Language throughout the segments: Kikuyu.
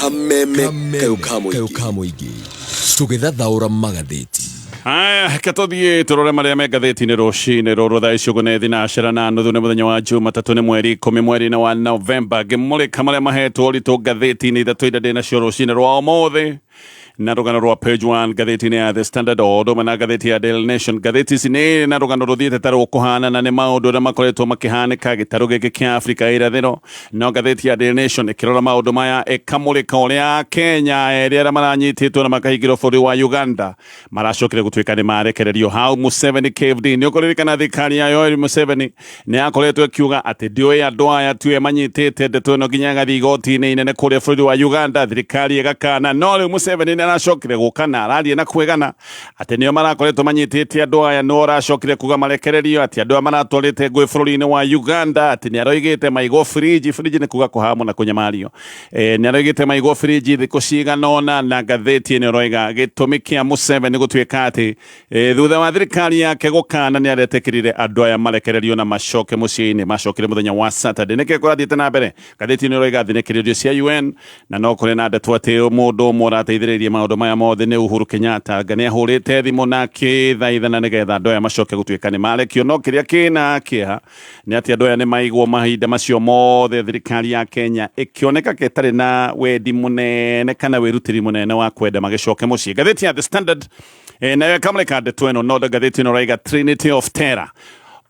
Kameme kayũ ka mũingĩ tũgĩthathaũra magathĩti. Haya, reke tũthiĩ tũrore marĩa me ngathĩti-inĩ rũcinĩ rũrũ thaa ici ũguo nĩ thinacara na nuthu, nĩ mũthenya wa Jumatatũ, nĩ mweri 10 mweri-inĩ wa Novemba. Ngĩmũrĩka marĩa mahetwo ũritũ ngathĩti-inĩ ithatũ iria ndĩ nacio rũcinĩ rwa ũmũthĩ, na rũgano rwa page 1 ngathĩti-inĩ ya The Standard o ũndũ ũmwe na ngathĩti ya Daily Nation. Ngathĩti ici nĩ na rũgano rũthiĩte ta rũkũhanana nĩ maũndũ ũrĩa makoretwo makĩhanĩka gĩtarũ gĩkĩ kĩa Afrika ya irathĩro. No ngathĩti ya Daily Nation ĩkĩrora maũndũ maya ĩkamũrĩka ũrĩa Kenya erĩ arĩa maranyitĩtwo na makahingĩrwo bũrũri wa Uganda maracokire gũtuĩka nĩ marekererio. Hau Museveni caved in. Nĩ ũkũririkana thirikari ya Yoweri Museveni nĩ yakoretwo ĩkiuga atĩ ndĩũĩ andũ aya tiwe manyitĩte, ndeto ĩno nginya ĩgathiĩ igoti-inĩ inene kũrĩa bũrũri wa Uganda, thirikari ĩgakana. No rĩu Museveni nĩ aracokire gũka na araria na kwĩgana atĩ nĩo marakoretwo manyitĩte andũ aya. No aracokire kuga marekererio, atĩ andũ aya maratwarĩte ngũĩ bũrũri-inĩ wa Uganda, atĩ nĩ aroigĩte maigwo fridge. Fridge nĩ kuga kũhamwo na kũnyamario. Nĩ aroigĩte maigwo fridge thikũ cigana ũna. Na ngathĩti ĩno ĩroiga gĩtũmi kĩa Museveni gũtuĩka atĩ thutha wa thirikari yake gũkana nĩ aretĩkĩrire andũ aya marekererio na macoke mũciĩ-inĩ. Macokire mũthenya wa Saturday. Nĩkĩ kũrathiĩte na mbere? Ngathĩti ĩno ĩroiga thinĩkĩrĩrio cia UN, na no kũrĩ na ndeto atĩ mũndũ ũmwe ũrateithĩrĩirie maũndũ maya mothe nĩ Uhuru Kenyatta. Anga nĩ ahũrĩte thimũ na akĩthaithana nĩgetha andũ aya macoke gũtuĩka nĩ marekio. No kĩrĩa kĩna kĩeha nĩ atĩ andũ aya nĩ maigwo mahinda macio mothe thirikari ya Kenya ĩkĩoneka ketarĩ na wendi mũnene kana wĩrutĩri mũnene wa kwenda magĩcoke mũciĩ. Ngathĩti ya The Standard nayo ĩkamũrĩka ndeto ĩno, no ngathĩti ĩno ĩraiga Trinity of Terror,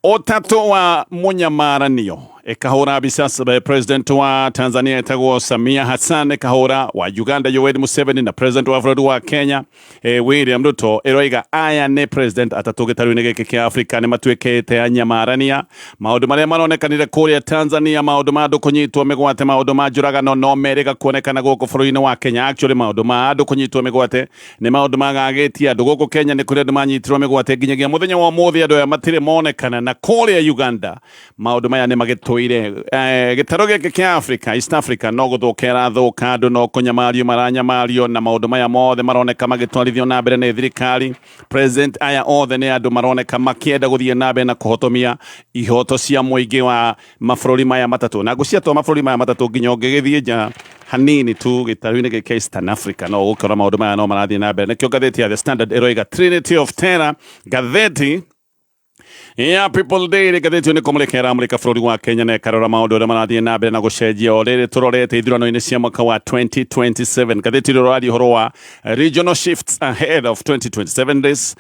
ũtatũ wa mũnyamaranio. Ĩkahũra mbica president wa Tanzania etagwo Samia Hassan, ĩkahũra wa Uganda Yoweri Museveni na president wa bũrũri wa Kenya William Ruto. Ĩroiga aya nĩ president atatũ gĩtarũ-inĩ gĩkĩ kĩa Afrika nĩ matuĩkĩte anyamarania. Maũndũ marĩa maronekanire kũrĩa Tanzania, maũndũ ma andũ kũnyitwo mĩgwate, maũndũ ma njũragano, no merĩga kuonekana gũkũ bũrũri-inĩ wa Kenya. Actually, maũndũ ma andũ kũnyitwo mĩgwate nĩ maũndũ magagĩtie andũ gũkũ Kenya. Nĩ kũrĩ andũ manyitirwo mĩgwate, nginyagia mũthenya wa ũmũthĩ andũ aya matirĩ monekana. Na kũrĩa Uganda maũndũ maya nĩ magĩtũire. Gĩtarũ gĩkĩ kĩa Africa, East Africa, no gũthũka ĩrathũka, andũ no kũnyamario maranyamario, na maũndũ maya mothe maroneka magĩtwarithio na mbere nĩ thirikari. President aya othe nĩ andũ maroneka makĩenda gũthiĩ na mbere na kũhotomia ihoto cia mũingĩ wa mabũrũri maya matatũ. Na ngũciatwa mabũrũri maya matatũ, nginya ũngĩgĩthiĩ nja hanini tu gĩtarũ-inĩ gĩkĩ kĩa Eastern Africa no ũgũkora maũndũ maya no marathiĩ na mbere. Nĩkĩo ngathĩti ya The Standard ĩroiga Trinity of Terror. Ngathĩti ya People Daily, ngathĩti ĩyo nĩ kũmũrĩka ĩramũrĩka bũrũri wa Kenya na ĩkarora maũndũ ũrĩa marathiĩ na mbere na gũcenjia o rĩrĩ tũrorete ithurano-inĩ cia mwaka wa 2027. Ngathĩti ĩyo ĩraria ũhoro wa regional shifts ahead of 2027 race,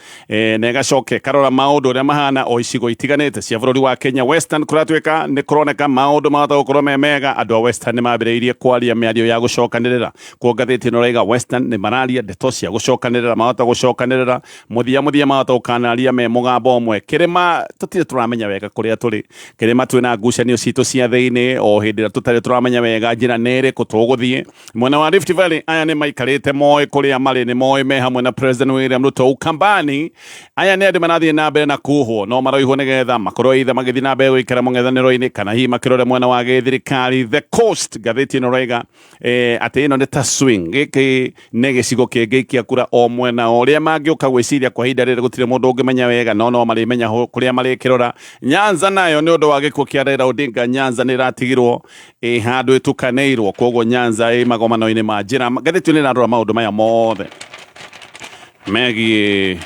na ĩgacoka ĩkarora maũndũ ũrĩa mahana o icigo itiganĩte cia bũrũri wa Kenya. Western kũratuĩka nĩ kũroneka maũndũ mahota gũkorwo me mega. Andũ a Western nĩ mambĩrĩirie kwaria mĩario ya gũcokanĩrĩra. Kuo ngathĩti ĩno ĩraiga Western nĩ mararia ndeto cia gũcokanĩrĩra, mahota gũcokanĩrĩra mũthia mũthia mahota gũkanaria me mũgambo ũmwe. Kĩrĩma tũtirĩ tũramenya wega kũrĩa tũrĩ. Kĩrĩma twĩna ngucanio citũ cia thĩinĩ, o hĩndĩ ĩrĩa tũtarĩ tũramenya wega njĩra nĩ ĩrĩkũ tũgũthiĩ. Mwena wa Rift Valley aya nĩ maikarĩte moĩ kũrĩa marĩ, nĩ moĩ me hamwe na President William Ruto. Ukambani aya nĩ andũ marathiĩ na mbere na kuhwo, no maroihwo nĩgetha makorwo either magĩthiĩ na mbere gũikara mũng'ethanĩro-inĩ kana hihi makĩrore mwena wa gĩthirikari. The Coast, ngathĩti ĩno ĩroiga atĩ ĩno nĩ ta swing, gĩkĩ nĩ gĩcigo kĩngĩikia kura o mwena ũrĩa mangĩũka gwĩciria. Kwa ihinda rĩrĩ gũtirĩ mũndũ ũngĩmenya wega, no no marĩmenya kũrĩa marĩkĩrora. Nyanza nayo, nĩ ũndũ wa gĩkuũ kĩa Raila Odinga, Nyanza nĩ ĩratigirwo ĩ handũ ĩtukanĩirwo, koguo Nyanza ĩ magomano-inĩ ma njĩra. Ngathĩti ĩno ĩrarora maũndũ maya mothe megiĩ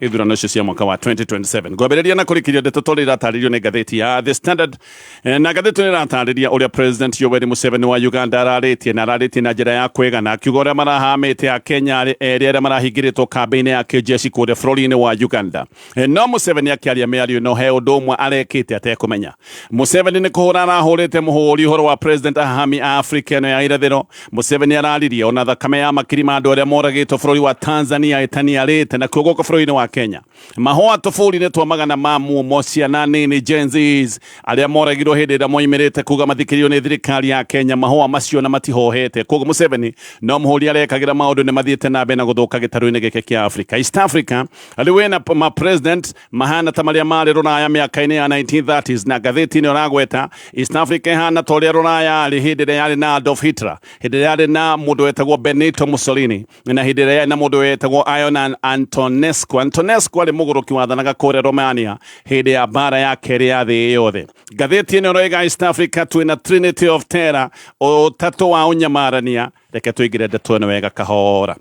ithurano icio cia mwaka wa 2027. Ngwambĩrĩria na kũrĩkĩria ndeto tondũ iratarĩrio nĩ ngathĩti ya The Standard. Na ngathĩti ĩno ĩratarĩria ũrĩa President Yoweri Museveni wa Uganda ararĩtie, na ararĩtie na njĩra ya kwĩgana, akiuga ũrĩa marahamĩte a Kenya erĩ arĩa marahingĩrĩtwo kambĩ-inĩ ya kĩjeshi kũrĩa bũrũri-inĩ wa Uganda. No Museveni akĩaria mĩario ĩno he ũndũ ũmwe arekĩte atekũmenya. Museveni nĩ kũhũra arahũrĩte mũhũri ũhoro wa President ahami a Afrika ĩno ya irathĩro. Museveni araririe ona thakame ya makiri ma andũ arĩa moragĩtwo bũrũri wa Tanzania ĩtaniarĩte. Nakuo gũkũ bũrũri-inĩ wa Kenya mahũa tũbũri-inĩ twa magana ma mumo ciana nini Gen Zs arĩa moragirwo hĩndĩ ĩrĩa moimĩrĩte kuga mathikĩrĩrio nĩ thirikari ya Kenya, mahũa macio na matihohete. Koguo Museveni no mũhũri arekagĩra, maũndũ nĩ mathiĩte na mbere na gũthũka gĩtarũ-inĩ gĩkĩ kĩa Africa, East Africa. Rĩu wĩna ma president mahana ta marĩa marĩ rũraya mĩaka-inĩ ya 1930s. Na ngathĩti ĩno ĩragweta East Africa ĩhana ta ũrĩa rũraya yarĩ hĩndĩ ĩrĩa yarĩ na Adolf Hitler, hĩndĩ ĩrĩa yarĩ na mũndũ wetagwo Benito Mussolini, na hĩndĩ ĩrĩa yarĩ na mũndũ wetagwo Ion Antonescu. Antonescu arĩ mũgũrũki wathanaga kũrĩa Romania hĩndĩ ya mbara ya kerĩ ya thĩ yothe. Ngathĩti ĩno ĩroiga East Africa twĩna Trinity of Terror, ũtatũ wa ũnyamarania. Reke tũingĩre ndeto ĩno wega kahora.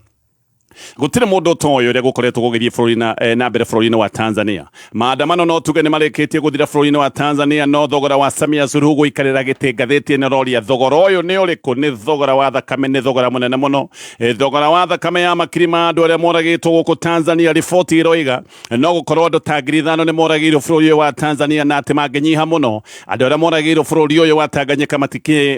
Gũtirĩ mũndũ ũtoĩ ũrĩa gũkoretwo gũgĩthiĩ bũrũri na, na mbere bũrũri-inĩ wa Tanzania. Maandamano no tuge nĩ marĩkĩtie gũthira bũrũri-inĩ wa Tanzania, no thogora wa Samia Suluhu gũikarĩra gĩtĩ ngathĩti ĩno ĩroria thogora ũyũ nĩ ũrĩkũ? Nĩ thogora wa thakame, nĩ thogora mũnene mũno. Thogora wa thakame ya makiri ma andũ arĩa moragĩtwo gũkũ Tanzania. Riboti ĩroiga no gũkorwo andũ ta 5,000 nĩ moragĩirwo bũrũri ũyũ wa Tanzania, na atĩ mangĩnyiha mũno andũ arĩa moragĩirwo bũrũri ũyũ wa Tanganyika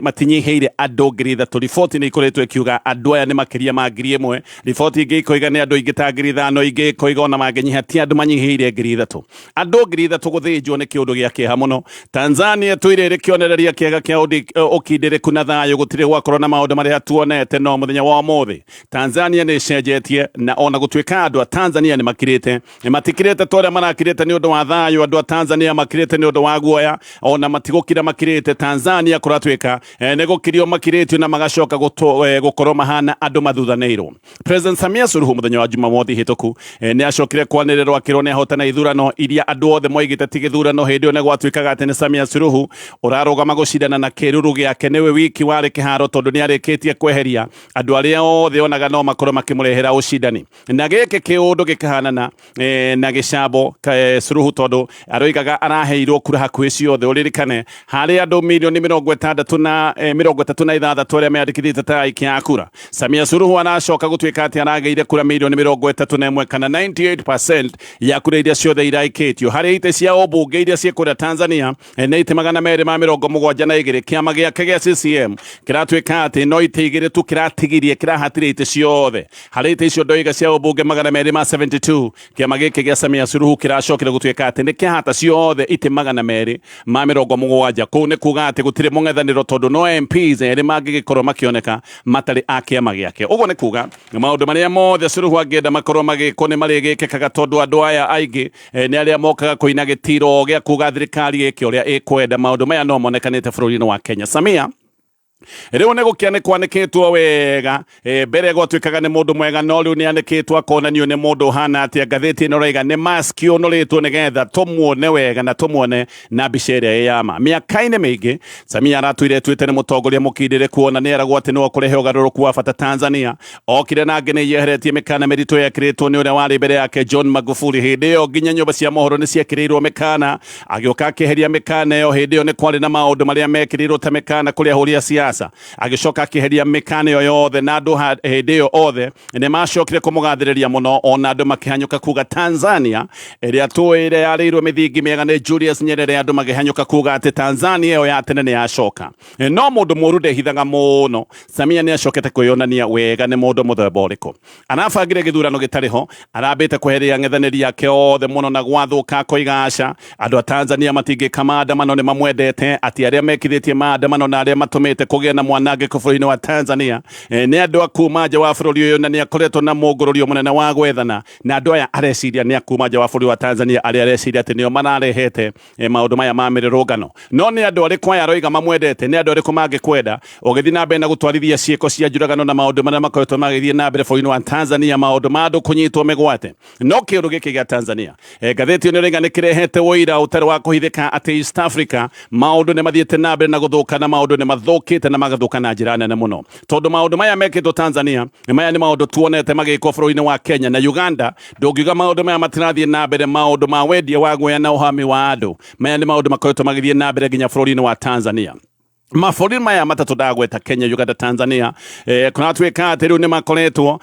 matinyihĩire andũ 3,000. Riboti nĩ ikoretwo ikiuga andũ aya nĩ makĩria ma 1,000. Riboti ingĩ ikoiga nĩ andũ aingĩ ta 5,000, ingĩ ikoiga ona mangĩnyiha ti andũ manyihĩire 3,000. Andũ 3,000 gũthĩnjwo nĩ kĩũndũ gĩa kĩeha mũno. Tanzania tũire ĩrĩ kĩonereria kĩega kĩa ũkindĩrĩku na thayũ, gũtirĩ gwakorwo na maũndũ marĩa tuonete, no mũthenya wa ũmũthĩ Tanzania nĩ ĩcenjetie, na ona gũtuĩka andũ a Tanzania nĩ makirĩte, nĩ matikirĩte ta ũrĩa marakirĩte nĩ ũndũ wa thayũ. Andũ a Tanzania makirĩte nĩ ũndũ wa guoya, ona matigũkira makirĩte. Tanzania kũratuĩka nĩ gũkirio makirĩtio na magacoka gũkorwo mahana andũ mathuthanĩirwo. President Samia Suluhu mũthenya wa Jumamothi hĩtũku nĩ acokire kwanĩrĩrwo akĩrwo nĩ ahotana ithurano iria andũ othe moigĩte ti gĩthurano. Hĩndĩ ĩyo nĩ gwatuĩkaga atĩ nĩ Samia Suluhu ũrarũgama gũcindana na kĩruru gĩake, nĩwe wiki warĩ kĩharo tondũ nĩ arĩkĩtie kweheria andũ arĩa othe onaga no makorwo makĩmũrehera ũcindani, na gĩkĩ kĩũndũ gĩkahanana na gĩcambo Suluhu tondũ aroigaga araheirwo kura hakuhĩ ciothe. Ũririkane harĩ andũ milioni 66 arĩa meyandĩkithĩtie ta aikia a kura. Samia Suluhu aracoka gũtuĩka atĩ aragĩire kura milioni 31 kana 98% ya kura iria ciothe iraikĩtio harĩ itĩ cia ũmbunge iria ciĩ kũrĩa Tanzania nĩ itĩ 272. Kĩama gĩake gĩa CCM kĩratuĩka atĩ no itĩ igĩrĩ tu kĩratigirie, kĩrahatire itĩ ciothe. Harĩ itĩ icio ndoiga cia ũmbunge 272, kĩama gĩkĩ gĩa Samia Suluhu kĩracokire gũtuĩka atĩ nĩ kĩahata ciothe itĩ 270. Kũu nĩ kuga atĩ gũtirĩ mũng'ethanĩro tondũ no MPs erĩ mangĩgĩkorwo makĩoneka matarĩ a kĩama gĩake. Ũguo nĩ kuga maũndũ marĩa mothe Suluhu angĩenda makorwo magĩkwo nĩ marĩgĩkĩkaga, tondũ andũ aya aingĩ nĩ arĩa mokaga kũina gĩtiro gĩa kuga thirikari ĩke ũrĩa ĩkwenda. Maũndũ maya no monekanĩte bũrũri-inĩ wa Kenya. Samia rĩu nĩ gũkĩa nĩ kwanĩkĩtwo wega. Mbere gwatuĩkaga nĩ mũndũ mwega, no rĩu nĩ anĩkĩtwo akonanio nĩ mũndũ ũhana atĩa. Ngathĩti ĩno ĩroiga nĩ mask ũnũrĩtwo nĩgetha tũmuone wega na tũmuone na mbica ĩrĩa ĩ ya ma. Mĩaka-inĩ mĩingĩ Samia aratũire ĩtuĩte nĩ mũtongoria mũkindĩrĩku, ona nĩ eragwo atĩ nĩwe ũkũrehe ũgarũrũku wa bata Tanzania. Okire na ngĩ nĩ yeheretie mĩkana mĩritũ yekĩrĩtwo nĩ ũrĩa warĩ mbere yake John Magufuli. Hĩndĩ ĩyo nginya nyũmba cia mohoro nĩ ciekĩrĩirwo mĩkana, agĩũka akĩeheria mĩkana ĩyo. Hĩndĩ ĩyo nĩ kwarĩ na maũndũ marĩa mekĩrĩirwo ta mĩkana kũrĩ ahũri a siasa, agĩcoka akĩeheria mĩkana ĩyo yothe, na andũ hĩndĩ ĩyo othe nĩ macokire kũmũgathĩrĩria mũno, ona andũ makĩhanyũka kuga Tanzania ĩrĩa tũĩ ĩrĩa yarĩirwo mĩthingi mĩega nĩ Julius Nyerere, andũ magĩhanyũka kuga atĩ Tanzania ĩyo ya tene nĩ yacoka. No mũndũ mũru ndehithaga mũno. Samia nĩ acokete kwĩyonania wega nĩ mũndũ mũthemba ũrĩkũ. Arabangire gĩthurano gĩtarĩ ho, arambĩte kweheria ang'ethanĩri ake othe mũno na gwathũka akoiga aca, andũ a Tanzania matingĩka maandamano, nĩ mamwendete, atĩ arĩa mekithĩtie maandamano na arĩa matũmĩte kũgĩe na mwanangĩko bũrũri-inĩ wa Tanzania nĩ andũ a kuma nja wa bũrũri ũyũ, na nĩ akoretwo na mũngũrũrio mũnene wa gwethana na andũ aya areciria nĩ a kuma nja wa bũrũri wa Tanzania, arĩa areciria atĩ nĩo mararehete maũndũ maya ma mĩrũrũngano. No nĩ andũ arĩkũ aya aroiga mamwendete? Nĩ andũ arĩkũ mangĩkwenda ũgĩthiĩ na mbere na gũtwarithia ciĩko cia njũragano na maũndũ marĩa makoretwo magĩthiĩ na mbere bũrũri-inĩ wa Tanzania, maũndũ ma andũ kũnyitwo mĩgwate? No kĩũndũ gĩkĩ gĩa Tanzania, ngathĩti ĩno ĩroiga nĩ kĩrehete ũira ũtarĩ wa kũhithĩka atĩ East Africa maũndũ nĩ mathiĩte na mbere na gũthũka, na maũndũ nĩ mathũkĩte na magathũka na njĩra nene mũno, tondũ maũndũ maya mekĩtwo Tanzania maya nĩ maũndũ tuonete magĩkwo bũrũri-inĩ wa Kenya na Uganda. Ndũngiuga maũndũ maya matirathiĩ na mbere, maũndũ ma wendia wa guoya na ũhami wa andũ, maya nĩ maũndũ makoretwo magĩthiĩ na mbere nginya bũrũri-inĩ wa Tanzania. Mabũrũri maya matatũ ndagweta, Kenya, Uganda, Tanzania, kũratuĩka atĩ rĩu nĩ makoretwo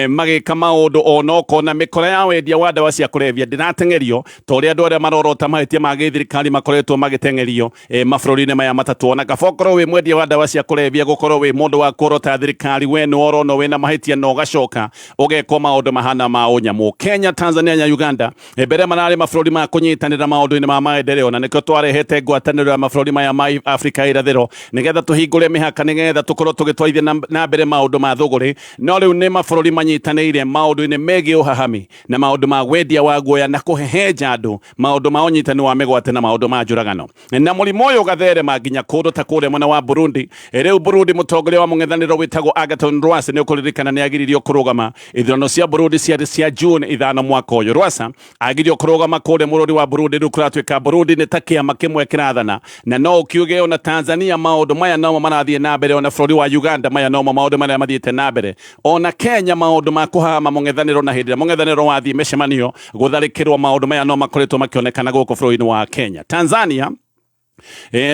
magĩka maũndũ ona ũkona mĩkora ya wendia wa ndawa cia kũrebia ndĩrateng'erio ta ũrĩa andũ arĩa marorota mahĩtia ma gĩthirikari makoretwo magĩteng'erio mabũrũri-inĩ maya matatũ. Ona kaba ũkorwo wĩ mwendia wa ndawa cia kũrebia, gũkorwo wĩ mũndũ wa kuorota thirikari, we nĩ woronwo wĩna mahĩtia na ũgacoka ũgekwo maũndũ mahana ma ũnyamũ. Kenya, Tanzania na Uganda mbere mararĩ mabũrũri ma kũnyitanĩra maũndũ-inĩ ma maendeleo, na nĩkĩo twarehete ngwatanĩro ya mabũrũri maya ma Afrika ya irathĩro. Nĩgetha tũhingũre mĩhaka, nĩgetha tũkorwo tũgĩtwarithia na mbere maũndũ ma thũgũrĩ. No rĩu nĩ mabũrũri manyitanĩire maũndũ-inĩ megiĩ ũhahami na maũndũ ma wendia wa guoya na kũhehenja andũ, maũndũ ma ũnyitani wa mĩgwate na maũndũ ma njũragano. Na mũrimũ ũyũ ũgatherema nginya kũndũ ta kũrĩa mwena wa Burundi. Rĩu Burundi, mũtongoria wa mũng'ethanĩro wĩtagwo Agathon Rwasa, nĩ ũkũririkana nĩ agiririo kũrũgama ithurano cia Burundi ciarĩ cia June 5 mwaka ũyũ. Rwasa agirio kũrũgama kũrĩa bũrũri wa Burundi. Rĩu kũratuĩka Burundi nĩ ta kĩama kĩmwe kĩrathana, na no ũkiuge ona Tanzania maũndũ maya nomo marathiĩ na mbere, ona bũrũri wa Uganda maya nomo maũndũ marĩa mathiĩte na mbere, ona Kenya maũndũ ma kũhama mũng'ethanĩro na hĩndĩ ĩrĩa mũng'ethanĩro wathiĩ mĩcemanio gũtharĩkĩrwo, maũndũ maya no makoretwo makĩonekana gũkũ bũrũri-inĩ wa Kenya. Tanzania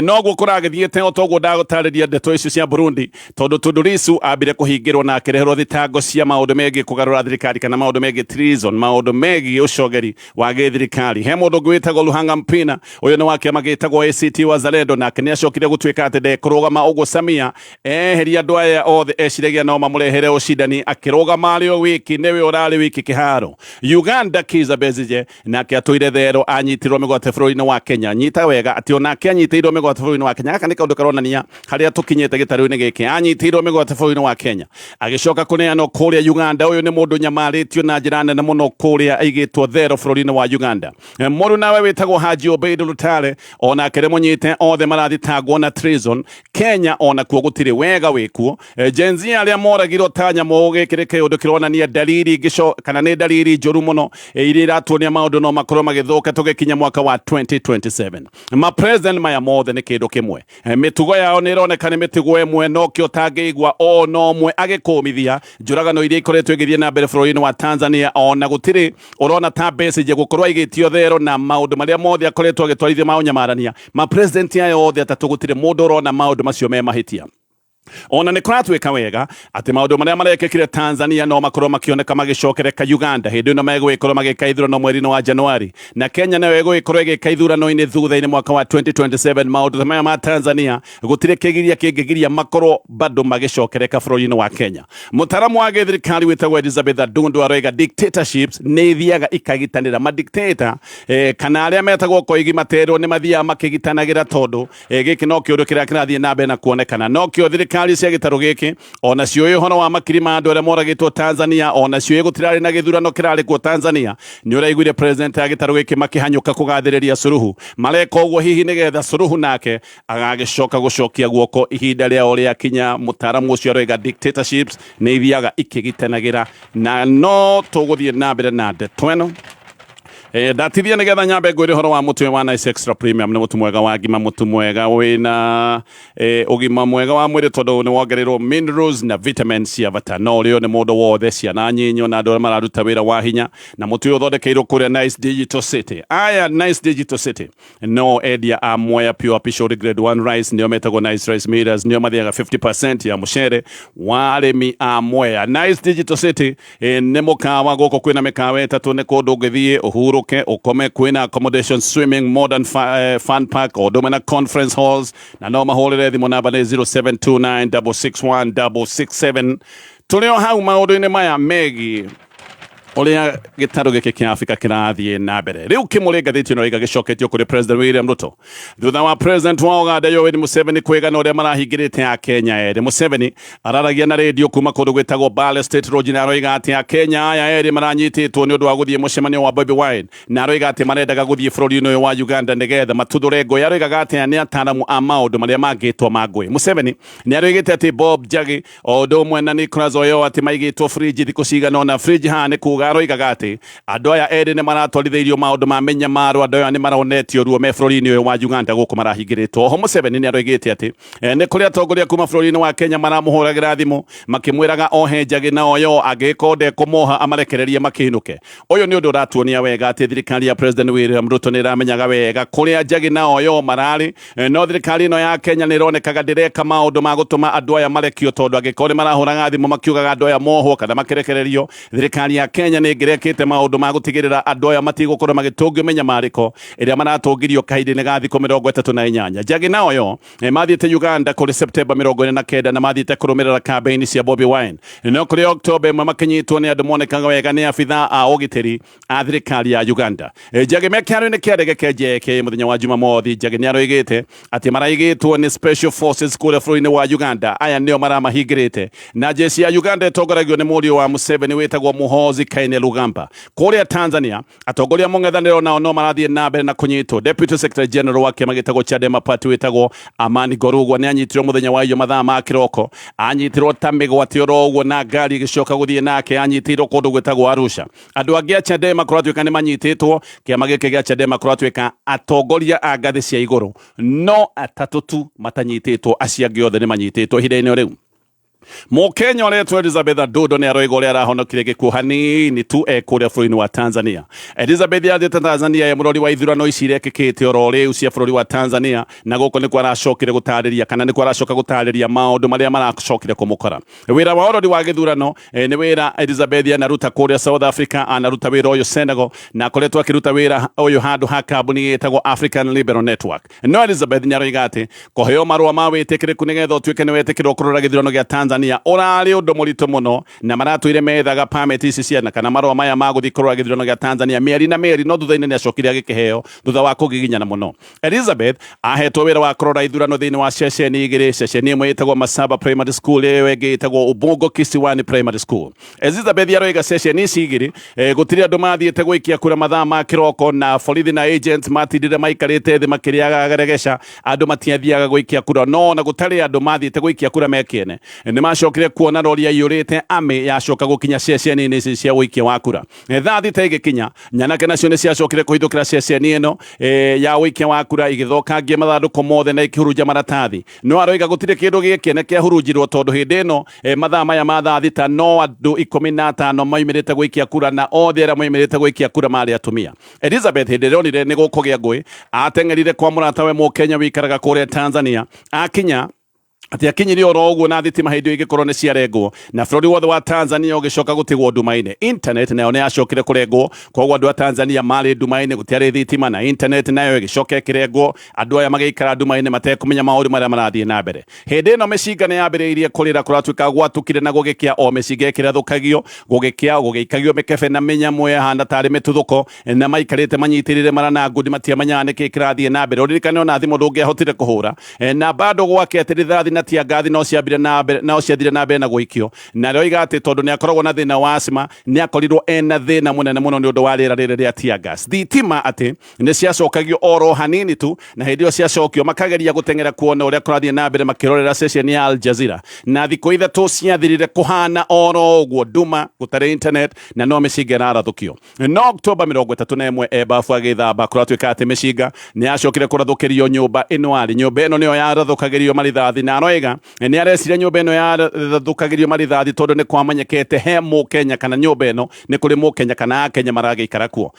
noguo kũragĩthiĩte o toguo ndagũtarĩria ndeto icio cia Burundi, tondũ Tundu Lissu ambire kũhingĩrwo na akĩreherwo thitango cia maũndũ megiĩ kũgarũra thirikari kana maũndũ megiĩ treason, maũndũ megiĩ ũcogeri wa gĩthirikari. He mũndũ ũngĩ wĩtagwo Luhanga Mpina, ũyũ nĩ wa kĩama gĩtagwo ACT Wazalendo, nake nĩ acokire gũtuĩka atĩ ndekũrũgama. Ũguo Samia eheria andũ aya othe eciragia no mamũrehere ũcindani, akĩrũgama arĩ o wiki, nĩwe ũrarĩ wiki kĩharo. Uganda, Kizza Besigye nake atũire thero, anyitirwo mĩgwate bũrũri-inĩ wa Kenya. Nyita wega atĩ onake anyitĩirwo mĩgwate bũrũri-inĩ wa Kenya. Gaka nĩ kaũndũ karonania harĩa tũkinyĩte gĩtarũ-inĩ gĩkĩ. Anyitĩirwo mĩgwate bũrũri-inĩ wa Kenya, agĩcoka kũneanwo kũrĩa Uganda. Ũyũ nĩ mũndũ nyamarĩtio na njĩra nene mũno kũrĩa aigĩtwo thero bũrũri-inĩ wa Uganda. Mũndũ nawe wĩtagwo Haji Obeid Lutale onake nĩ mũnyite, othe marathitangwo na treason. Kenya onakuo gũtirĩ wega wĩkuo. Gen Z arĩa moragirwo ta nyamũ, gĩkĩ nĩ kĩũndũ kĩronania dalili ngĩco kana nĩ dalili njũru mũno iria iratuonia maũndũ no makorwo magĩthũka tũgĩkinya mwaka wa 2027. Ma president maya mothe nĩ kĩndũ kĩmwe. Mĩtugo yao nĩ ĩroneka nĩ mĩtugo ĩmwe, nokĩo ũtangĩigua ona ũmwe agĩkũmithia njũragano iria ikoretwo igĩthiĩ na mbere bũrũri-inĩ wa Tanzania. Ona gũtirĩ ũrona ta Besigye gũkorwo aigĩtio thero na maũndũ marĩa mothe akoretwo agĩtwarithia ma ũnyamarania. Ma president aya othe atatũ, gũtirĩ mũndũ ũrona maũndũ macio me mahĩtia. Ona nĩ kũratuĩka wega atĩ maũndũ marĩa marekĩkire Tanzania no makorwo makĩoneka magĩcokereka Uganda hĩndĩ ĩno megũgĩkorwo magĩka ithurano mweri-inĩ wa Januari, na Kenya nayo ĩgũgĩkorwo ĩgĩka ithurano-inĩ thutha-inĩ mwaka wa 2027. Maũndũ ta maya ma Tanzania gũtirĩ kĩgiria kĩngĩgiria makorwo bado magĩcokereka bũrũri-inĩ wa Kenya. Mũtaramu wa gĩthirikari wĩtagwo Elizabeth Adundo aroiga dictatorships nĩ ithiaga ikagitanĩra. Madictator kana arĩa metagwo koigi materwo nĩ mathiaga makĩgitanagĩra, tondũ gĩkĩ no kĩũndũ kĩrĩa kĩrathiĩ na mbere na kuonekana. Nokĩo thirikari cia gĩtarũ gĩkĩ ona ciũĩ ũhoro wa makiri ma andũ arĩa moragĩtwo Tanzania, ona ciũĩ gũtirarĩ na gĩthurano kĩrarĩ kuo Tanzania. Nĩ ũraiguire president ya gĩtarũ gĩkĩ makĩhanyũka kũgathĩrĩria Suluhu. Mareka ũguo hihi nĩgetha Suluhu nake agagĩcoka gũcokia guoko ihinda rĩao rĩakinya. Mũtaaramu ũcio aroiga dictatorships nĩ ithiaga ikĩgitanagĩra, na no tũgũthiĩ na mbere na ndeto ĩno. Ndatithia nĩgetha nyambe ngwĩre ũhoro wa mũtu wa Nice Extra Premium. Nĩ mũtu mwega wa ngima, mũtu mwega wĩna ũgima mwega wa mwĩrĩ, tondũ nĩ wongereirwo minerals na vitamins cia bata. No ũrĩo nĩ mũndũ wothe, ciana nyinyi na andũ arĩa mararuta wĩra wa hinya. Na mũtu ũyũ ũthondekeirwo kũrĩa Nice Digital City. Aya Nice Digital City no endia a Mwea Pure Pishori Grade 1 Rice, nĩo metagwo Nice Rice Millers, nĩo mathiaga 50% ya mũcere wa arĩmi a Mwea. Nice Digital City nĩ mũkawa gũkũ, kwĩna mĩkawa ĩtatũ, nĩ kũndũ ũngĩthiĩ ũhurũke, ũkome, kwĩna accommodation, swimming, modern fun park, o ũndũ ũmwe na conference halls. Na no mahũrĩre thimũ, namba nĩ 0729661667. Tũrĩ o hau maũndũ-inĩ maya megiĩ ũrĩa gĩtarũ gĩkĩ kĩa Afrika kĩrathiĩ na mbere, rĩu kĩmũrĩ ngathĩti ĩno ĩgagĩcoketio kũrĩ President William Ruto thutha wa President wa Uganda Yoweri Museveni kwĩgana ũrĩa marahingĩrĩte Akenya erĩ. Museveni araragia na rĩndio kuma kũndũ gwĩtagwo Bale State Lodge, na aroiga atĩ Akenya aya erĩ maranyitĩtwo nĩ ũndũ wa gũthiĩ mũcemanio wa Bobi Wine, na aroiga atĩ marendaga gũthiĩ bũrũri-inĩ ũyũ wa Uganda nĩgetha matuthũre ngũĩ. Aroigaga atĩ aya nĩ ataaramu a maũndũ marĩa mangĩtwo ma ngũĩ. Museveni nĩ aroigĩte atĩ Bob Njagi o ũndũ ũmwe na Nicholas Oyo atĩ maigĩtwo fridge thikũ cigana ũna. Fridge haha nĩ kuga aroigaga atĩ andũ aya erĩ nĩ maratwarithĩirio maũndũ ma mĩnyamaro, andũ aya nĩ maronetio ruo me bũrũri-inĩ ũyũ wa Uganda gũkũ marahingĩrĩtwo. Oho Museveni nĩ aroigĩte atĩ nĩ kũrĩ atongoria kuma bũrũri-inĩ wa Kenya maramũhũragĩra thimũ makĩmwĩraga ohe Njagi na Oyo, angĩgĩkorwo ndekũmoha amarekererie makĩinũke. Ũyũ nĩ ũndũ ũratuonia wega atĩ thirikari ya President William Ruto nĩ ĩramenyaga wega kũrĩa Njagi na Oyo mararĩ. No thirikari ĩno ya Kenya nĩ ĩronekaga ndĩreka maũndũ ma gũtũma andũ aya marekio, tondũ angĩkorwo nĩ marahũraga thimũ makiugaga andũ aya mohwo kana makĩrekererio, thirikari ya Kenya Kenya nĩ ĩngĩrekĩte maũndũ ma gũtigĩrĩra andũ aya matigũkorwo magĩtũngio mĩnyamarĩko ĩrĩa maratũngirio kahinda-inĩ ga thikũ 38. Njagi nao yo mathiĩte Uganda kũrĩ Septemba 49 na mathiĩte kũrũmĩrĩra kambeini cia Bobi Wine. No kũrĩ Oktoba 1 makĩnyitwo nĩ andũ monekaga wega nĩ abithaa a ũgitĩri a thirikari ya Uganda. Njagi me kĩharo-inĩ kĩa ndege kĩa JKIA mũthenya wa Jumamothi, Njagi nĩ aroigĩte atĩ maraigĩtwo nĩ Special Forces kũrĩa bũrũri-inĩ wa Uganda. Aya nĩo maramahingĩrĩte na jeshi ya Uganda ĩtongoragio nĩ mũriũ wa Museveni wĩtagwo Muhoozi Kainerugaba. Kũrĩa Tanzania, atongoria mũng'ethanĩro nao no marathiĩ na mbere na kũnyitwo. Deputy Secretary General wa kĩama gĩtagwo Chadema Party wĩtagwo Amani Gorugwa nĩ anyitirwo mũthenya wa iyo mathaa ma kĩroko. Anyitirwo ta mĩgwate oro ũguo na ngari ĩgĩcoka gũthiĩ nake. Anyitĩirwo kũndũ gwĩtagwo Arusha. Andũ angĩ a Chadema kũratuĩka nĩ manyitĩtwo. Kĩama gĩkĩ gĩa Chadema kũratuĩka atongoria a ngathĩ cia igũrũ no atatũ tu matanyitĩtwo, acio angĩ othe nĩ manyitĩtwo ihinda-inĩ rĩu. Mũkenya ũretwo Elizabeth Adundo nĩ aroiga ũrĩa arahonokire gĩkuũ hanini tu e kũrĩa bũrũri-inĩ wa Tanzania. Elizabeth athiĩte Tanzania e mũrori wa ithurano ici irekĩkĩte oro rĩu cia bũrũri wa Tanzania, na gũkũ nĩkuo aracokire gũtarĩria kana nĩkuo aracoka gũtarĩria maũndũ marĩa maracokire kũmũkora. Wĩra wa ũrori wa gĩthurano nĩ wĩra Elizabeth anaruta kũrĩa South Africa, anaruta wĩra ũyũ Senegal, na akoretwo akĩruta wĩra ũyũ handũ ha kambuni ĩtagwo African Liberal Network. No Elizabeth nĩ aroiga atĩ kũheo marũa ma wĩtĩkĩrĩku nĩgetha ũtuĩke nĩ wetĩkĩrwo kũrora gĩthurano gĩa Tanzania ũrarĩ ũndũ mũritũ mũno, na maratũire methaga permit ici ciana kana marũa maya ma gũthiĩ kũrora gĩthurano gĩa Tanzania mĩeri na mĩeri, no thutha-inĩ nĩ acokire agĩkĩheo thutha wa kũgiginyana mũno. Elizabeth ahetwo wĩra wa kũrora ithurano thĩinĩ wa ceceni igĩrĩ, ceceni ĩmwe ĩtagwo Masaba Primary School, ĩyo ĩngĩ ĩtagwo Ubungo Kisiwani Primary School. Elizabeth aroiga ceceni ici igĩrĩ gũtirĩ andũ mathiĩte gũikia kura mathaa ma kĩroko, na borithi na agents matindire maikarĩte thĩ makĩrĩaga regeca, andũ matiathiaga gũikia kura, no ona gũtarĩ andũ mathiĩte gũikia kura mekĩene nĩ macokire kuona rori yaiyũrĩte army yacoka gũkinya ceceni-inĩ ici cia ũikia wa kura. Thaa 6 ĩgĩkinya, nyanake nacio nĩ ciacokire kũhithũkĩra ceceni ĩno ya ũikia wa kura igĩthũkangia mathandũkũ mothe na ikĩhurunja maratathi. No aroiga gũtirĩ kĩndũ gĩkĩene kĩahurunjirwo tondũ hĩndĩ ĩno mathaa maya ma thaa 6 no andũ 15 maumĩrĩte gũikia kura, na othe arĩa maumĩrĩte gũikia kura marĩ atumia. Elizabeth hĩndĩ ĩrĩa onire nĩ gũkũgĩa ngũĩ, ateng'erire kwa mũratawe Mũkenya wĩikaraga kũrĩa Tanzania. Akinya atĩ akinyirie oro ũguo na thitima hĩndĩ ĩyo igĩkorwo nĩ ciarengwo, na bũrũri wothe wa Tanzania ũgĩcoka gũtigwo nduma-inĩ. Internet nayo nĩ yacokire kũrengwo, koguo andũ a Tanzania marĩ nduma-inĩ, gũtiarĩ thitima, na internet nayo ĩgĩcoka ĩkĩrengwo. Andũ aya magĩikara nduma-inĩ matekũmenya maũndũ marĩa marathiĩ na mbere. Hĩndĩ ĩno mĩcinga nĩ yambĩrĩirie kũrĩra, kũratuĩka gwatukire na gũgĩkĩa o mĩcinga ĩkĩrathũkagio, gũgĩkĩa gũgĩikagio mĩkebe na mĩnyamũ yahana tarĩ mĩtuthũko, na maikarĩte manyitĩrĩire mara na ngundi matiamenyaga nĩkĩ kĩrathiĩ na mbere. Ũririkane ona thimũ ndũngĩahotire kũhũra. Na bado gwake atĩ rithathi na tiangathi no ciambire na mbere, no ciathire na mbere na gũikio. Na aroiga atĩ tondũ nĩ akoragwo na thĩna wa asthma, nĩ akorirwo ena thĩna mũnene mũno nĩ ũndũ wa rĩera rĩrĩ rĩa tear gas. Thitima atĩ nĩ ciacokagio oro hanini tu, na hĩndĩ ĩyo ciacokio makageria gũteng'era kuona ũrĩa kũrathiĩ na mbere makĩrorera ceceni ya Al Jazeera. Na thikũ 3 ciathirire kũhana oro ũguo, nduma, gũtarĩ internet, na no mĩcinga ĩrarathũkio. No Oktoba 31 e bafu agĩthamba, kũratuĩka atĩ mĩcinga nĩ yacokire kũrathũkĩrio nyũmba ĩno arĩ. Nyũmba ĩno nĩyo yarathũkagĩrio marithathi, na aroiga nĩ areciria nyũmba ĩno yarathũkagĩrio marithathi tondũ nĩ kwamenyekete he Mũkenya kana nyũmba ĩno nĩ kũrĩ Mũkenya kana Akenya maragĩikara kuo.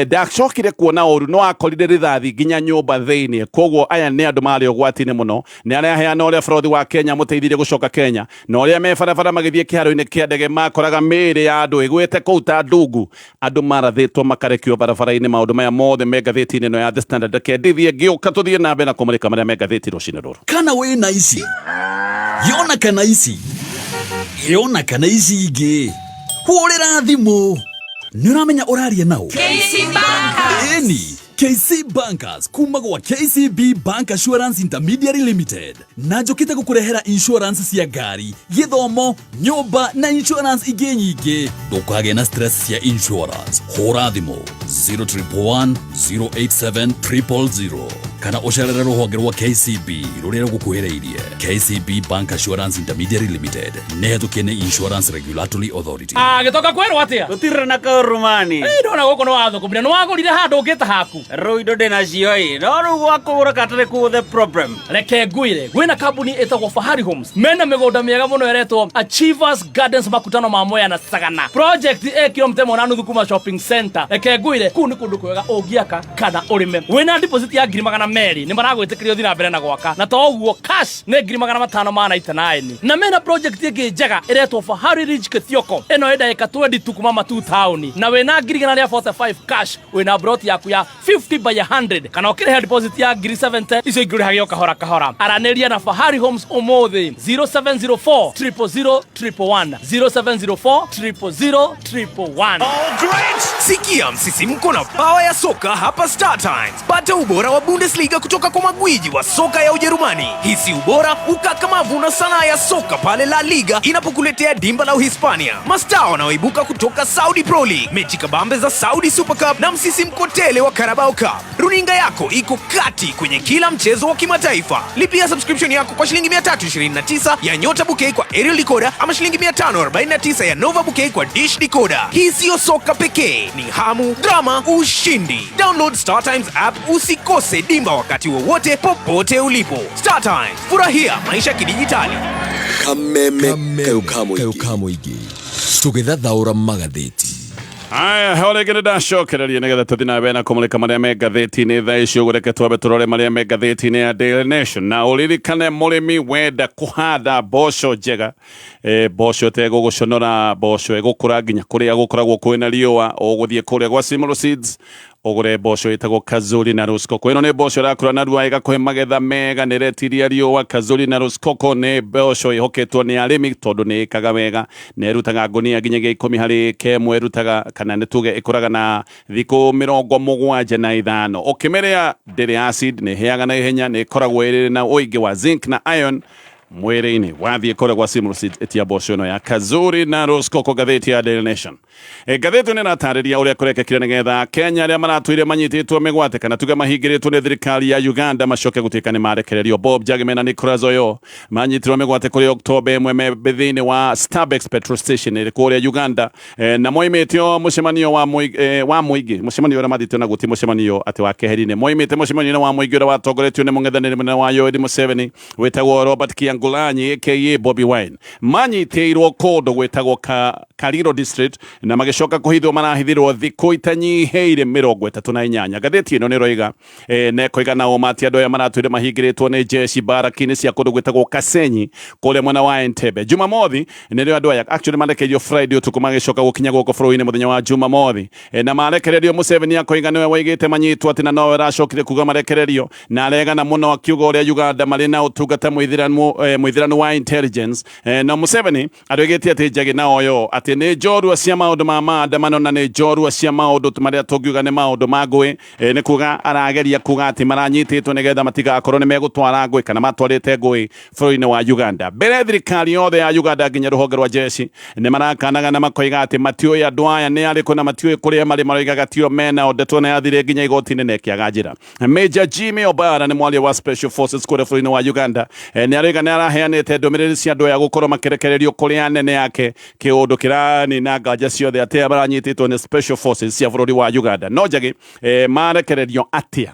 Ndacokire kuona ũru, no akorire rithathi nginya nyũmba thĩinĩ. Koguo aya nĩ andũ marĩ ũgwati-inĩ mũno. Nĩ araheana ũrĩa bũrũri wa Kenya mũteithirie gũcoka Kenya, na ũrĩa me barabara magĩthiĩ kĩharo-inĩ kĩa ndege makoraga mĩĩrĩ ya andũ ĩgwĩte kũu ta ndungu, andũ marathĩtwo makarekio barabara-inĩ. Maũndũ maya mothe me ngathĩti-inĩ ĩno ya The Standard. Reke ndithiĩ ngĩũka tũthiĩ na mbere na kũmũrĩka marĩa me ngathĩti rũcinĩ rũrũ. Kana wĩna ici yona kana ici yona kana ici ingĩ, hũrĩra thimũ nĩ ũramenya ũraria nao. KC Bankers. Ĩni KC Bankers kuma gwa KCB Bank Assurance Intermediary Limited, na njũkĩte gũkũrehera insurance cia ngari, gĩthomo, nyũmba na insurance ingĩ nyingĩ. Ndũkagĩe na stress cia insurance, hũra thimũ 0111 087 000 kana ũcerere rũhonge rwa KCB rũrĩa rũgũkuhĩrĩirie. KCB Bank Assurance Intermediary Limited nĩ hetũkie nĩ Insurance Regulatory Authority. Gĩtoka kwĩrwo atĩa? Gũtirĩ na kaũrumani. Ndona gũkũ nĩ wathũkũmire, nĩ wagũrire handũ ũngĩta haku. Rĩu indo ndĩnacio ĩ, no rĩu gwa kũgũra katarĩ kuo the problem. Reke ngwĩre, gwĩna kambuni ĩtagwo Fahari Homes, mena mĩgũnda mĩega mũno ĩretwo Achievers Gardens, makutano ma Mwea na Sagana. Project ĩ kilomita 1.5 kuma shopping center. Reke ngwĩre, kũu nĩ kũndũ kwega ũngĩaka kana ũrĩme. Wĩna deposit ya ngiri magana merĩ nĩ maragwĩtĩkĩria ũthiĩ na mbere na gwaka na to ũguo cash nĩ 599,000. Na mena project ĩngĩ njega ĩretwo Fahari Ridge Kithioko, ĩno ĩ ndagĩka 20 tu kuma Matu town, na wĩna 145,000 cash wĩna plot yaku ya 50 by 100, kana ũkĩrĩha deposit ya 70,000, icio ingĩ ũrĩhage o kahora kahora. Aranĩria na Fahari Homes ũmũthĩ 0704 000 111, 0704 000 111. Sikia msisimko na pawa ya soka hapa Star Times. Pata ubora wa Bundesliga kutoka kwa magwiji wa soka ya Ujerumani. Hisi ubora, ukakamavu na sanaa ya soka pale La Liga inapokuletea dimba la Uhispania. Mastaa wanaoibuka kutoka Saudi Pro League, mechi kabambe za Saudi Super Cup na msisimko tele wa Carabao Cup. Runinga yako iko kati kwenye kila mchezo wa kimataifa. Lipia subscription yako kwa shilingi 329 ya Nyota Bouquet kwa aerial decoder ama shilingi 549 ya Nova Bouquet kwa dish decoder. Hii siyo soka pekee, ni hamu, drama, ushindi. Download Star Times app usikose dimba wakati wowote popote ulipo. Star Times, furahia maisha kidijitali. Kameme kayukamuigi tugithathaura magathĩti. Aya, ho rĩngĩ nĩ ndacokereria nĩgetha tũthiĩ na mbere na kũmũrĩka marĩa me ngathĩti-inĩ thaa ici. Ũguo reke twambe tũrore marĩa me ngathĩti-inĩ ya Daily Nation. Na ũririkane mũrĩmi wenda kũhanda mboco njega, mboco ĩtegũgũconora, mboco ĩgũkũra nginya kũrĩa gũkoragwo kwĩna riũa, ũgũthiĩ kũrĩa gwa Simolo Seeds ũgũre mboco ĩtagwo Kazuri na Ruskoko. Ĩno nĩ mboco ĩrakũra narua ĩgakũhe magetha mega, nĩ ĩretiria riũa. Kazuri na Ruskoko nĩ mboco ĩhoketwo nĩ arĩmi tondũ nĩ ĩkaga wega, nĩ ĩrutaga ngũnia nginyagia 10 harĩ kemwe ĩrutaga, kana nĩ tuge ĩkũraga na thikũ 75. Ũkĩmĩrĩa ndĩrĩ acid, nĩ ĩhĩaga na ihenya, nĩ ĩkoragwo ĩrĩ na ũingĩ wa zinc na iron mwĩrĩ-inĩ. Wathiĩ kũrĩa gwa Simlo Seeds ĩtia mboco ĩno ya Kazuri na Roskoko. Ngathĩti ya Daily Nation, ngathĩti ĩno ĩratarĩria ũrĩa kũrekekire nĩgetha Kenya arĩa maratũire manyitĩtwo mĩgwate, kana tuge mahingĩrĩtwo nĩ thirikari ya Uganda, macoke gũtuĩka nĩ marekererio. Bob Jagme na Nicholas Oyo manyitirwo mĩgwate kũrĩ Oktoba 1 me thĩinĩ wa Starbucks petrol station ĩrĩ kũrĩa Uganda, na moimĩte mũcemanio wa mũingĩ, mũcemanio ũrĩa mathĩtio naguo ti mũcemanio atĩ wa keheri-inĩ, moimĩte mũcemanio wa mũingĩ ũrĩa watongoretio nĩ mũng'ethanĩri mũnene wa Yoweri Museveni wĩtagwo Robert Kyagulanyi aka Bobi Wine. Manyitĩirwo kũndũ gwĩtagwo Kaliro district na magĩcoka kũhithwo, marahithirwo thikũ itanyihĩire 38. Ngathĩti ĩno nĩ ĩroiga, na ĩkoiga na ũma atĩ andũ aya maratũire mahingĩrĩtwo nĩ jeshi baraki-inĩ cia kũndũ gwĩtagwo Kasenyi kũrĩa mwena wa Entebbe. Jumamothi nĩrĩo andũ aya actually marekereirio, Friday ũtukũ magĩcoka gũkinya gũkũ bũrũri-inĩ mũthenya wa Jumamothi, na marekererio Museveni akoiga nĩwe waigĩte manyitwo atĩ na nowe aracokire kuga marekererio, na aregana mũno akiuga ũrĩa Uganda marĩ na ũtungata mũithĩranu wa intelligence, na Museveni aroigĩte atĩ Njagi na Oyo atĩ nĩ njorua cia maũndũ ma maandamano na nĩ njorua cia maũndũ marĩa tũngiuga nĩ maũndũ ma ngũĩ, nĩ kuga arageria kuga atĩ maranyitĩtwo nĩgetha matigakorwo nĩ megũtwara ngũĩ kana matwarĩte ngũĩ bũrũri-inĩ wa Uganda. Mbere thirikari yothe ya Uganda nginya rũhonge rwa jeshi nĩ marakanaga na makoiga atĩ matiũĩ andũ aya nĩ arĩkũ na matiũĩ kũrĩa marĩ, maroigaga tio mena ndeto na yathire nginya igoti-inĩ na ĩkĩaga njĩra. Major Jimmy Obara nĩ mwaria wa Special Forces kũrĩa bũrũri-inĩ wa Uganda, nĩ aroiga nĩ araheanĩte ndũmĩrĩri cia andũ aya gũkorwo makĩrekererio kũrĩ anene yake, kĩũndũ kĩranina nganja ciothe atĩ aya maranyitĩtwo nĩ Special Forces cia bũrũri wa Uganda. No Njagi, marekererio atĩa?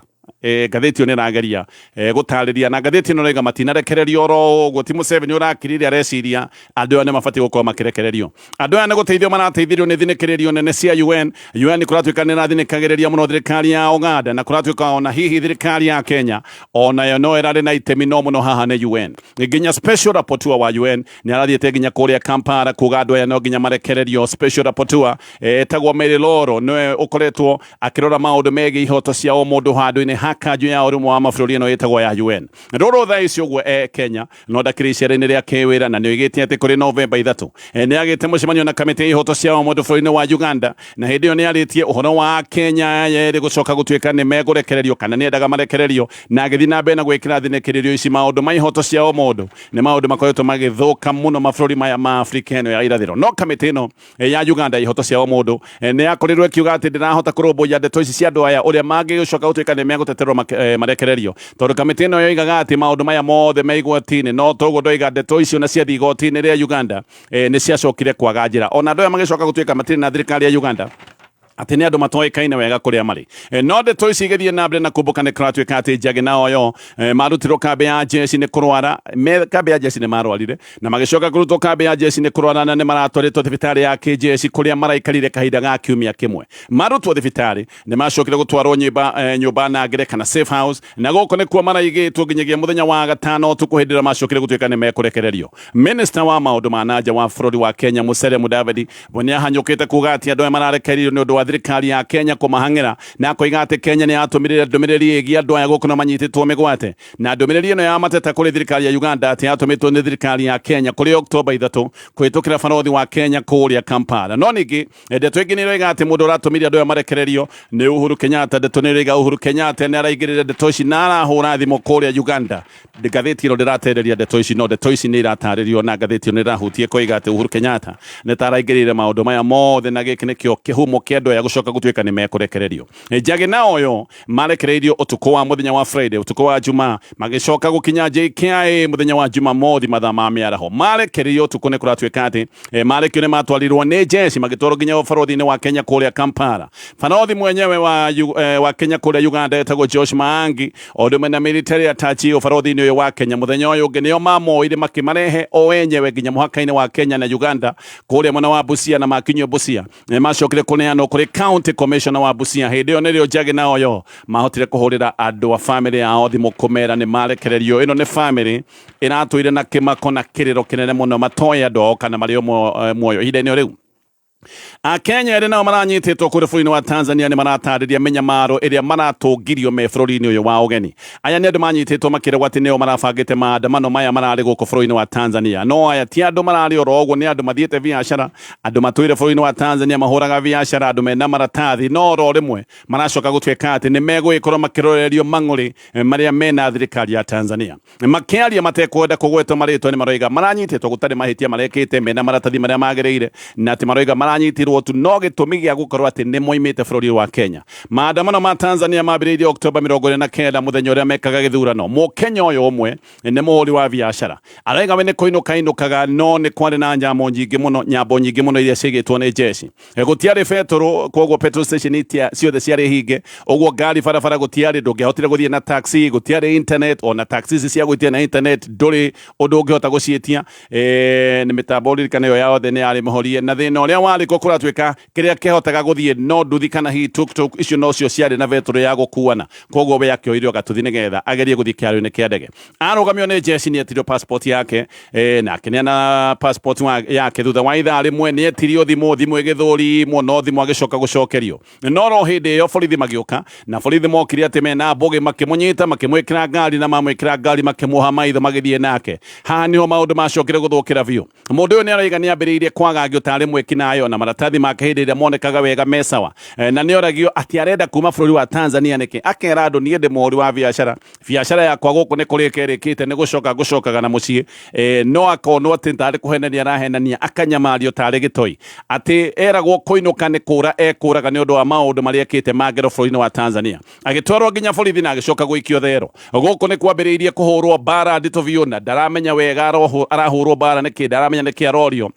Ngathĩti ĩyo nĩ ĩrageria gũtarĩria, na ngathĩti ĩno ĩroiga matinarekererio oro ũguo, ti Museveni ũrakirire areciria andũ aya nĩ mabatiĩ gũkorwo makĩrekererio. Andũ aya nĩ gũteithio marateithirio nĩ thinĩkĩrĩrio nene cia UN. UN kũratuĩka nĩ ĩrathinĩkagĩrĩria mũno thirikari ya Uganda, na kũratuĩka ona hihi thirikari ya Kenya onayo no ĩrarĩ na itemi, no mũno haha nĩ UN. Nginya special rapporteur wa UN nĩ arathiĩte nginya kũrĩa Kampala kuga andũ aya no nginya marekererio. Special rapporteur etagwo Mary Loro, nĩwe ũkoretwo akĩrora maũndũ megiĩ ihoto cia ũmũndũ handũ-inĩ ha kanjũ ya ũrũmwe wa mabũrũri ĩno ĩtagwo ya UN. Rũrũ thaa ici ũguo e Kenya, no ndakĩrĩ icera-inĩ rĩa kĩwĩra, na nĩ oigĩte atĩ kũrĩ Novemba 3 nĩ agĩte mũcemanio na kamĩtĩ ya ihoto cia ũmũndũ bũrũri-inĩ wa Uganda, na hĩndĩ ĩyo nĩ arĩtie ũhoro wa Kenya yerĩ gũcoka gũtuĩka nĩ megũrekererio kana nĩ endaga marekererio, na agĩthiĩ na mbere na gwĩkĩra thinĩkĩrĩrio ici maũndũ ma ihoto cia ũmũndũ nĩ maũndũ makoretwo magĩthũka mũno mabũrũri maya ma Afrika ĩno ya irathĩro. No kamĩtĩ ĩno ya Uganda ya ihoto cia ũmũndũ nĩ yakorirwo ĩkiuga atĩ ndĩrahota kũrũmbũiya ndeto ici cia andũ aya ũrĩa mangĩgĩcoka gũtuĩka nĩ megũteterwo marekererio, tondũ kamĩtĩ ĩno yoigaga atĩ maũndũ maya mothe me igoti-inĩ, no toguo ndoiga ndeto icio na ciathiĩ igoti-inĩ rĩa Uganda, nĩ ciacokire kwaga njĩra, ona andũ aya magĩcoka gũtuĩka matirĩ na thirikari ya Uganda. Atĩ nĩ andũ matoĩkaine wega kũrĩa marĩ. No ndeto ici igĩthiĩ na mbere na kumbũka, nĩ kũratuĩka atĩ Njagi na Oyo marutirwo kambĩ ya jeshi nĩ kũrwara. Me kambĩ ya jeshi nĩ marwarire na magĩcoka kũrutwo kambĩ ya jeshi nĩ kũrwara, na nĩ maratwarĩtwo thibitarĩ ya kĩjeshi kũrĩa maraikarire kahinda ga kiumia kĩmwe. Marutwo thibitarĩ nĩ macokire gũtwarwo nyũmba nangĩre kana safe house, na gũkũ nĩkuo maraigĩtwo nginyagia mũthenya wa gatano ũtukũ, hĩndĩ ĩrĩa macokire gũtuĩka nĩ mekũrekererio. Minister wa maũndũ ma nanja wa bũrũri wa Kenya, Musalia Mudavadi, we nĩ ahanyũkĩte kuga atĩ andũ aya mararekereirio nĩ ũndũ wa thirikari ya Kenya kũmahang'ĩra, na akoiga atĩ Kenya nĩ yatũmĩrire ndũmĩrĩri ĩgiĩ andũ aya gũkũ na manyitĩtwo mĩgwate. Na ndũmĩrĩri ĩno ya mateta kũrĩ thirikari ya Uganda atĩ yatũmĩtwo nĩ thirikari ya Kenya kũrĩ Oktoba 3 kũhĩtũkĩra barothi wa Kenya kũrĩa Kampala. No ningĩ ndeto ĩngĩ nĩ ĩroiga atĩ mũndũ ũratũmire andũ aya marekererio nĩ Uhuru Kenyatta. Ndeto nĩ ĩroiga Uhuru Kenyatta nĩ araingĩrĩra ndeto ici na arahũra thimũ kũrĩa Uganda. Ngathĩti ĩno ndĩratereria ndeto ici, no ndeto ici nĩ iratarĩrio na ngathĩti ĩno ĩrahutia ĩkoiga atĩ Uhuru Kenyatta nĩ ta araingĩrĩire maũndũ maya mothe, na gĩkĩ nĩkĩo kĩhumo kĩa andũ aya gũcoka gũtuĩka nĩ mekũrekererio. Njagi na Oyo marekereirio ũtukũ wa mũthenya wa Friday, ũtukũ wa Jumaa, magĩcoka gũkinya JKIA mũthenya wa Jumamothi mathaa ma mĩaraho. Marekereirio ũtukũ, nĩ kũratuĩka atĩ marekio nĩ matwarirwo nĩ jeshi, magĩtwarwo nginya ũbarothi-inĩ wa Kenya kũrĩa Kampala. Barothi mwenyewe wa Kenya kũrĩa Uganda etagwo Josh Maangi, o ũndũ ũmwe na military attaché ũbarothi-inĩ ũyũ wa Kenya. Mũthenya ũyũ ũngĩ nĩo mamoire makĩmarehe o enyewe nginya mũhaka-inĩ wa Kenya na Uganda kũrĩa mwena wa Busia, na makinyio Busia nĩ macokire kũneanwo kũrĩ county commissioner wa Busia. Hĩndĩ ĩyo nĩrĩo Njagi na Oyo mahotire kũhũrĩra andũ a famĩlĩ yao thimũ kũmera nĩ marekererio. Ĩno nĩ famĩlĩ ĩratũire na kĩmako na kĩrĩro kĩnene mũno, matoĩ andũ ao kana marĩ o muoyo ihinda-inĩ rĩu. Akenya erĩ nao maranyitĩtwo kũrĩ bũrũri-inĩ wa Tanzania nĩ maratarĩria mĩnyamaro ĩrĩa maratũngirio me bũrũri-inĩ ũyũ wa ũgeni. Aya nĩ andũ manyitĩtwo makĩragwo atĩ nĩo marabangĩte maandamano maya mararĩ gũkũ bũrũri-inĩ wa Tanzania. No aya ti andũ mararĩ oro ũguo, nĩ andũ mathiĩte biacara, andũ matũire bũrũri-inĩ wa Tanzania mahũraga biacara, andũ mena maratathi, no oro rĩmwe maracoka gũtuĩka atĩ nĩ megũgĩkorwo makĩrorerio mang'ũrĩ marĩa mena thirikari ya Tanzania. Makĩaria matekwenda kũgwetwo marĩtwa, nĩ maroiga maranyitĩtwo gũtarĩ mahĩtia marekĩte, mena maratathi marĩa magĩrĩire, na atĩ maroiga maranyitirwo tu no gĩtũmi gĩa gũkorwo atĩ nĩ moimĩte bũrũri wa Kenya. Maandamano ma Tanzania mambĩrĩirie Oktoba 29, mũthenya ũrĩa mekaga gĩthurano. Mũkenya ũyũ ũmwe nĩ mũhũri wa biacara, araiga we nĩ kũinũka inũkaga, no nĩ kwarĩ na nyambo nyingĩ mũno, nyambo nyingĩ mũno iria ciigĩtwo nĩ jeshi. Gũtiarĩ betũrũ, koguo petrol station itia ciothe ciarĩ hinge, ũguo ngari barabara gũtiarĩ, ndũngĩahotire gũthiĩ na taxi, gũtiarĩ internet, ona taxi ici cia gwĩtia na internet ndũrĩ ũndũ ũngĩhota gũciĩtia. Nĩ mĩtambo ririkana ĩyo yothe nĩ yarĩ mĩhorie, na thĩna ũrĩa warĩ kuo kũratuĩka kĩrĩa kĩhotaga gũthiĩ no nduthi kana hihi tuk-tuk, icio nocio ciarĩ na betũrũ ya gũkuana. Koguo we akĩoire gatuthi nĩgetha agerie gũthiĩ kĩharo-inĩ kĩa ndege. Arũgamio nĩ jeshi, nĩ etirio passport yake na akĩneana passport yake. Thutha wa ithaa rĩmwe nĩ etirio thimũ, thimũ ĩgĩthũrimwo, no thimũ agĩcoka gũcokerio. No ro hĩndĩ ĩyo borithi magĩũka, na borithi mokire atĩ mena mbũgĩ, makĩmũnyita, makĩmwĩkĩra ngari, na mamwĩkĩra ngari makĩmuoha maitho magĩthiĩ nake. Haha nĩho maũndũ macokire gũthũkĩra biũ. Mũndũ ũyũ nĩ araiga nĩ ambĩrĩirie kwagagio tarĩ mwĩkinaĩ, na maratathi make hĩndĩ ĩrĩa monekaga wega me sawa. Na nĩ oragio atĩ arenda kuma bũrũri wa Tanzania nĩkĩ, akera andũ, niĩ ndĩ mũhũri wa biacara, biacara yakwa gũkũ nĩ kũrĩka ĩrĩkĩte, nĩ gũcoka ngũcokaga na mũciĩ. No akonwo atĩ tarĩ kũhenania arahenania, akanyamario tarĩ gĩtoi, atĩ eragwo kũinũka nĩ kũra ekũraga nĩ ũndũ wa maũndũ marĩa ekĩte ma ngero bũrũri-inĩ wa Tanzania. Agĩtwarwo nginya borithi na agĩcoka gũikio thero. Gũkũ nĩ kwambĩrĩirie kũhũrwo mbara nditũ biũ, na ndaramenya wega arahũrwo mbara nĩkĩ, ndaramenya nĩkĩ arorio.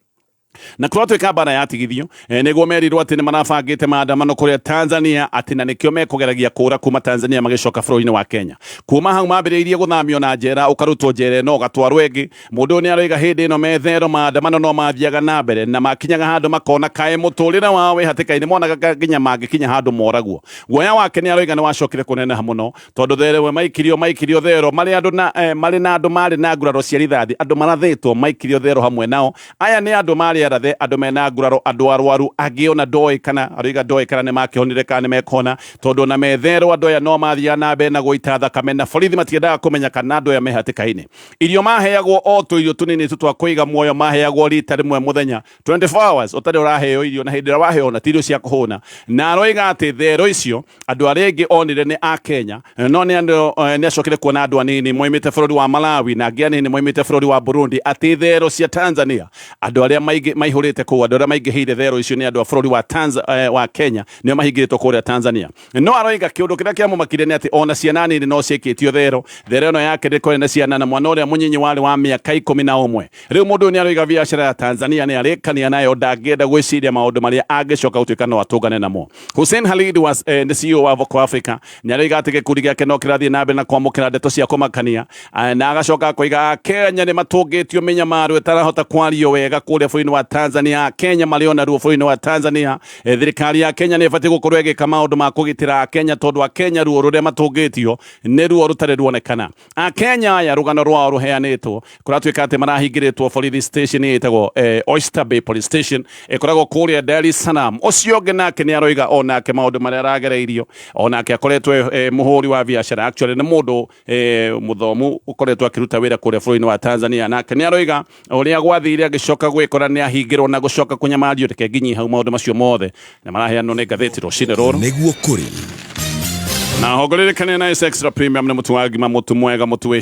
Na kũratuĩka mbara yatigithio nĩguo merirwo atĩ nĩ marabangĩte maandamano kũrĩa Tanzania, atĩ na nĩkĩo mekũgeragia kũra kuma Tanzania magĩcoka bũrũri-inĩ wa Kenya. Kuma hau mambĩrĩirie gũthamio na njera, ũkarutwo njera ĩno ũgatwarwo ĩngĩ. Mũndũ ũyũ nĩ aroiga hĩndĩ ĩno methero maandamano no mathiaga na mbere, na makinyaga handũ makona kaĩ mũtũrĩre wao wĩ hatĩka-inĩ, monaga nginya mangĩkinya handũ moragwo. Guoya wake nĩ aroiga nĩ wacokire kũneneha mũno, tondũ thero we maikirio thero marĩ andũ na marĩ na andũ marĩ na nguraro cia rithathi, andũ marathĩtwo maikirio thero hamwe nao. Aya nĩ andũ marĩ arathe, andũ mena nguraro, andũ arwaru angĩ ona ndoĩ kana aroiga ndoĩ kana nĩ makĩhonire kana nĩ mekũhona, tondũ ona methero andũ aya no mathiaga na mbere na gũita thakame, na borithi matiendaga kũmenya kana andũ aya me hatĩka-inĩ. Irio maheagwo o tũirio tũnini tu twa kũiga muoyo, maheagwo rita rĩmwe mũthenya, 24 hours ũtarĩ ũraheo irio, na hĩndĩ ĩrĩa waheo na ti irio cia kũhũna. Na aroiga atĩ thero icio andũ arĩa aingĩ onire nĩ a Kenya, no nĩ andũ nĩ acokire kuona andũ anini moimĩte bũrũri wa Malawi na angĩ anini moimĩte bũrũri wa Burundi, atĩ thero cia Tanzania andũ arĩa Maihũrĩte kũu andũ arĩa maingĩhĩire thero icio nĩ andũ a bũrũri wa, wa Kenya nĩo mahingĩrĩtwo kũrĩa Tanzania. No aroiga kĩũndũ kĩrĩa kĩamũmakire nĩ atĩ ona ciana nini no ciĩkĩtio thero. Thero ĩno yake ndĩkorĩ na ciana na mwana ũrĩa mũnyinyi warĩ wa mĩaka 11. Rĩu mũndũ ũyũ nĩ aroiga biacara ya Tanzania nĩ arĩkania nayo, ndangĩenda gwĩciria maũndũ marĩa angĩcoka gũtuĩka no atũngane namo. Hussein Khalid was nĩ CEO wa Voco Africa, nĩ aroiga atĩ gĩkundi gĩake no kĩrathiĩ na mbere na kwamũkĩra ndeto cia kũmakania, na agacoka akoiga Kenya nĩ matũngĩtio mĩnyamaro ĩtarahota kwario wega kũrĩa bũrũri-inĩ wa Tanzania. Kenya marĩ ona ruo bũrũri-inĩ wa Tanzania. Thirikari ya Kenya nĩ ĩbatiĩ gũkorwo ĩgĩka maũndũ ma kũgitĩra Akenya tondũ Akenya ruo rũrĩa matũngĩtio nĩ ruo rũtarĩ ruonekana. Akenya aya rũgano rwao rũheanĩtwo kũratuĩka atĩ marahingĩrĩtwo borithi station ĩtagwo Oyster Bay Police Station ĩkoragwo kũrĩa Dar es Salaam. Ũcio ũngĩ nake nĩ aroiga o nake maũndũ marĩa aragereirio, o nake akoretwo mũhũri wa biacara, actually nĩ mũndũ mũthomu ũkoretwo akĩruta wĩra kũrĩa bũrũri-inĩ wa Tanzania, nake nĩ aroiga ũrĩa gwathire agĩcoka gwĩkora nĩ ahingĩrwo na gũcoka kũnyamario. Reke nginyi hau, maũndũ macio mothe nĩ maraheanwo nĩ ngathĩti rũcinĩ rũrũ. Nĩguo kũrĩ Na hongoririkane na Extra Premium nĩ mũtu wa ngima, mũtu mwega, mũtu wĩ